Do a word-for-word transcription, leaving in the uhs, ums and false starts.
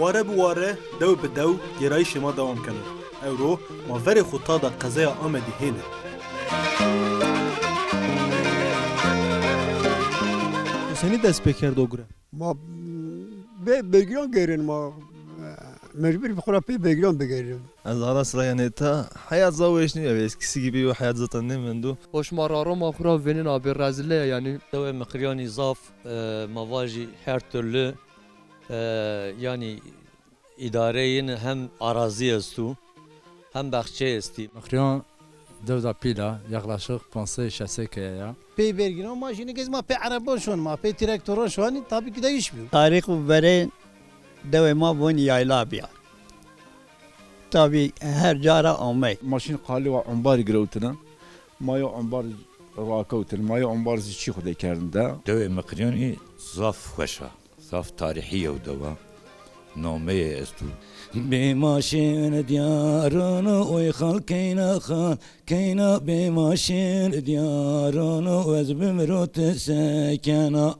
Ware bi ware, dew bi dew gêrayîşê ma dewam keno. Ewro ma verê xo tada qezeya Amedî hêne. To senî dest pê kerd o gure? Ma bê bergiran geyrin ma, mecbur bi xura pê bergiran bigerin. Ez ara sıra yani ta hayat za weş nîyo, eskisi gibi o hayat zaten ne mendo. Hoş ma raro ma xura venin abi rezile yani. Dewê Miqrîyanî zaf, e, ma vajî her türlü, e, yani îdareyên hem arazî estu, hem baxçe estî. Miqrîyan dew da pîl a, yaklaşık pansey şeşsey keye ya. Pê bergînan ma jî nigez ma pê ereban şon, ma pê traktoran şon, tabii ki de iş bîyo. Tarîx û verê dewê ma von yayla bîya. Tabii her cara amey. Maşîn qalî wa ombarî girewtine. Ma yo ombar rakewtin, ma yo ombar zî çî xwu de kerdin de. Dewê Miqrîyanî zaf xweş a. Zaf tarîhî yew dew a. Nameyê esto. Bê maşên diyarano oy xal keyna xal, keyna bê maşên diyarano ez bimiro ti sekena.